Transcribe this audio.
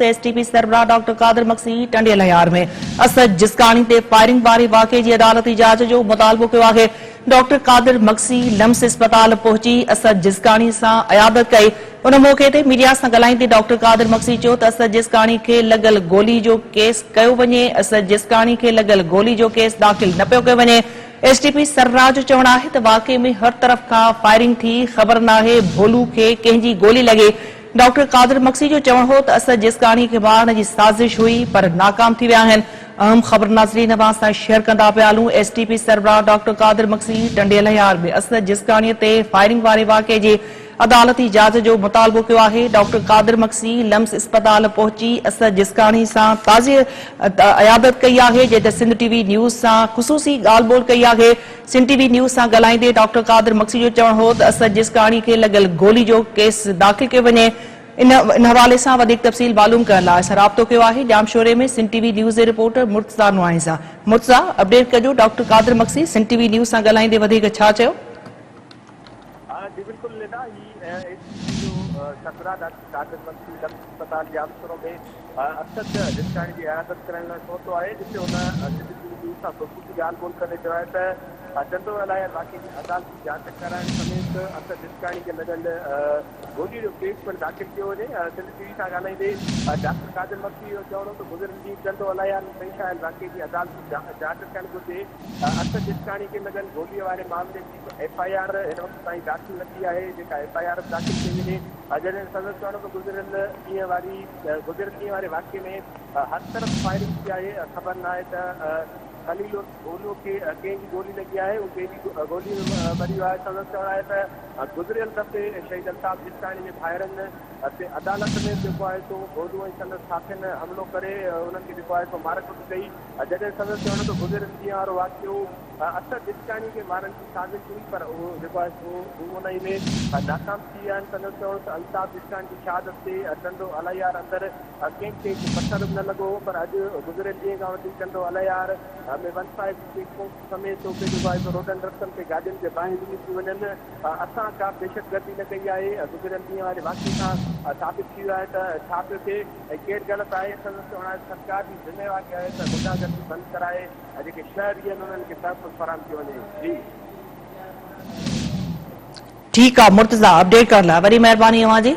S T P سربراهه doctor Qadir Magsi ٽنڊي الهيار ۾ اسد جسڪاڻي تي firing واري واقعي جي عدالتي جاچ جو مطالبو ڪيو آهي. ڊاڪٽر قادر مگسي لمس اسپتال پهچي اسد جسڪاڻي سان عيادت ڪئي. ان موقعي تي ميڊيا سان ڳالهائيندي ڊاڪٽر قادر مگسي چيو ته اسد جسڪاڻي کي لڳل گولي جو ڪيس ڪيو وڃي، اسد جسڪاڻي کي لڳل گولي جو ڪيس داخل نه پيو ڪيو وڃي. ايس ٽي پي سربراهه جو چوڻ آهي ته واقعي ۾ هر طرف کان فائرنگ ٿي، خبر ناهي ڀولو کي ڪنهن جي گولي لڳي. ڊاڪٽر قادر مگسي جو چوڻ هو ته اسد جسڪاڻي کي مارڻ جي سازش هئي پر ناڪام ٿي ويا آهن. اهم خبر ناظرين اوهان سان شيئر ڪندا پيا هلون ايس ٽي پي سربراهه ڊاڪٽر قادر مگسي ٽنڊي الهيار ۾ اسد جسڪاڻي تي فائرنگ واري واقعي جي عدالتي جاچ جو مطالبو ڪيو آهي ڊاڪٽر قادر مگسي لمس اسپتال پهچي اسد جسڪاڻي سان تازي عيادت ڪئي آهي جنهن تي سنڌ ٽي وي نيوز سان خصوصي ڳالهه ٻولهه ڪئي آهي سنڌ ٽي وي نيوز سان ڳالهائيندي ڊاڪٽر قادر مگسي جو چوڻ هو ته اسد جسڪاڻي کي لڳل گولي جو ڪيس داخل ڪيو وڃي ان ان حوالي سان وڌيڪ تفصيل معلوم ڪرڻ لاء اسان رابطو ڪيو آهي ڄامشوري ۾ سنڌ ٽي وي نيوز جي رپورٽر مرتضيٰ نوحاڻي سان مرتضيٰ اپڊيٽ ڪجو doctor Qadir Magsi Sindh T V news سان ڳالهائيندي وڌيڪ ڇا چيو؟ جي بلڪل لينا هي ايس ٽي پي جو سربراهه ڊاڪٽر قادر مگسي لمس اسپتال ڄامشورو ۾ اسد جسڪاڻي جي عيادت ڪرڻ لاء پهتو آهي جتي هن سنڌ ٽي وي نيوز سان خصوصي ڳالهه ٻولهه ڪندي چيو آهي ته ٽنڊو الهيار واقعي جي عدالتي جاچ ڪرائڻ سميت اسد جسڪاڻي کي لڳل گولي جو ڪيس پڻ داخل ڪيو وڃي. سنڌ ٽي وي سان ڳالهائيندي ڊاڪٽر قادر مگسي جو چوڻ هو ته گذريل ڏينهن ٽنڊو الهيار ۾ پيش آيل واقعي جي عدالتي جاچ ٿيڻ گهرجي، اسد جسڪاڻي کي لڳل گولي واري معاملي جي به ايف I R هن وقت تائين داخل نه ٿي آهي جيڪا ايف I R به داخل ڪئي وڃي. جڏهن سندس چوڻ هو ته گذريل ڏينهن واري گذريل ڏينهن واري واقعي ۾ هر طرف فائرنگ ٿي آهي، خبر ناهي ته خليل عرف ڀولو کي ڪنهن جي گولي لڳي آهي، هو ڪنهن جي گولي ۾ مري ويو آهي، سندس چوڻ آهي ته گذريل دفعي شهيد الطاف جسڪاڻي جي ڀائرن تي عدالت ۾ به جيڪو آهي سو ڀولو ۽ سندس ساٿين حملو ڪري انهن کي جيڪو آهي سو مار ڪٽ ڪئي، جڏهن سندس چوڻ هو ته گذريل ڏينهن وارو واقعو اسد جسڪاڻي کي مارڻ جي سازش هئي پر اهو جيڪو آهي سو هو انهي ۾ ناڪام ٿي ويا آهن، سندس چوڻ هو ته الطاف جسڪاڻي جي شهادت تي ٽنڊو الهيار اندر ڪنهن کي هڪ پٿر به نه لڳو هو پر اڄ گذريل ڏينهن کان وٺي ٽنڊو الهيار ۾ ون فائيو جي چيڪ پوسٽ سميت اتي جيڪو آهي سو روڊن رستن تي گاڏين کي باهيون ڏنيون پيون وڃن، اسان ڪا به دهشتگردي نه ڪئي آهي، گذريل ڏينهن واري واقعي کان ثابت ٿي ويو آهي ته ڇا پيو ٿئي ۽ ڪير غلط آهي، سندس چوڻ آهي ته سرڪار جي ذميواري آهي ته غنڊا گردي بند ڪرائي ۽ جيڪي شهري آهن انهن کي تحفظ فراهم ڪيو وڃي جي. ٺيڪ آ مرتضيٰ اپڊيٽ ڪرڻ لاء وڏي مهرباني اوهان جي.